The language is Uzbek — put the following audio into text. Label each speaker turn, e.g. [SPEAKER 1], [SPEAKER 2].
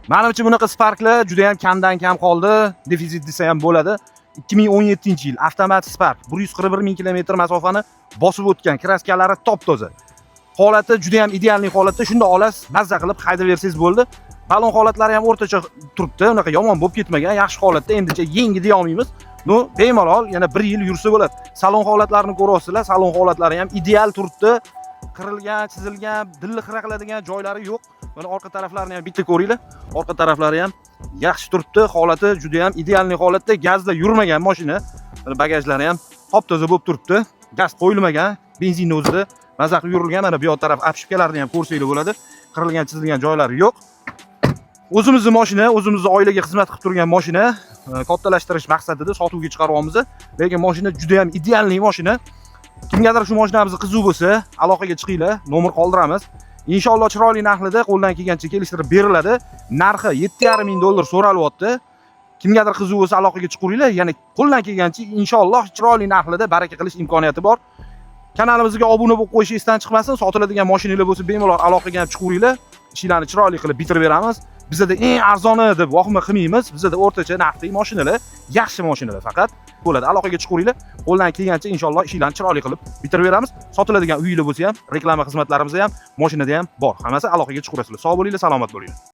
[SPEAKER 1] Manimcha, bunaqa Sparklar juda ham kamdan kam qoldi, defitsit desa ham bo'ladi. 2017-yil, avtomat Spark, 141 ming kilometr masofani bosib o'tgan, краска lari top toza. Holati juda ham идеальный holatda, shunda olasiz, mazza qilib haydaversangiz bo'ldi. Balon holatlari ham o'rtacha turibdi, unaqa yomon bo'lib ketmagan, yaxshi holatda, endicha yangi deya olmaymiz. Ну, bemalol yana bir yil yursa bo'ladi. Salon holatlarini ko'ryapsizlar, salon holatlari ham ideal turibdi. Qirilgan, chizilgan, dilni xira qiladigan joylari yo'q. Mana, orqa taraflarini ham bitta ko'ringlar. Orqa taraflari ham yaxshi turibdi, holati juda ham идеальный holatda, gazda yurmagan mashina. Mana, bagajlari ham top toza bo'lib turibdi. Gaz qo'yilmagan, benzinni o'zida maza qilib yurilgan. Mana bu yoq taraf обшивка larni ham ko'rsanglar bo'ladi. Qirilgan, chizilgan joylari yo'q. O'zimizni mashina, o'zimizni oilaga xizmat qilib turgan mashina, kattalashtirish maqsadida sotuvga chiqaryapmiz. Lekin mashina juda ham идеальный mashina. Kimgadir shu mashinamiz qiziq bo'lsa, aloqaga chiqinglar, nomer qoldiramiz. Inshaalloh, chiroyli narxlarda qo'ldan kelgancha kelishtirib beriladi. Narxi 7,5 ming dollar so'ralyapti. Kimgadir qiziq bo'lsa, aloqaga chiqaveringlar. Yana qo'ldan kelgancha, inshaalloh, chiroyli narxlarda baraka qilish imkoniyati bor. Kanalimizga obuna bo'lib qo'yish esdan chiqmasin. Sotiladigan mashinalar bo'lsa, bemalol aloqaga ham chiqaveringlar. Ishlarni chiroyli qilib bitirib beramiz. Bizada eng arzoni deb vahima qilmaymiz. Bizada o'rtacha narxdagi mashinalar, yaxshi mashinalar faqat bo'ladi. Aloqaga chiqaveringlar. Qo'ldan kelgancha, inshaalloh, ishlarni chiroyli qilib bitirib beramiz. Sotiladigan uylar bo'lsa ham, reklama xizmatlarimiz ham, mashinada ham bor. Hammasi aloqaga chiqaverasizlar. Sog' bo'linglar, salomat bo'linglar.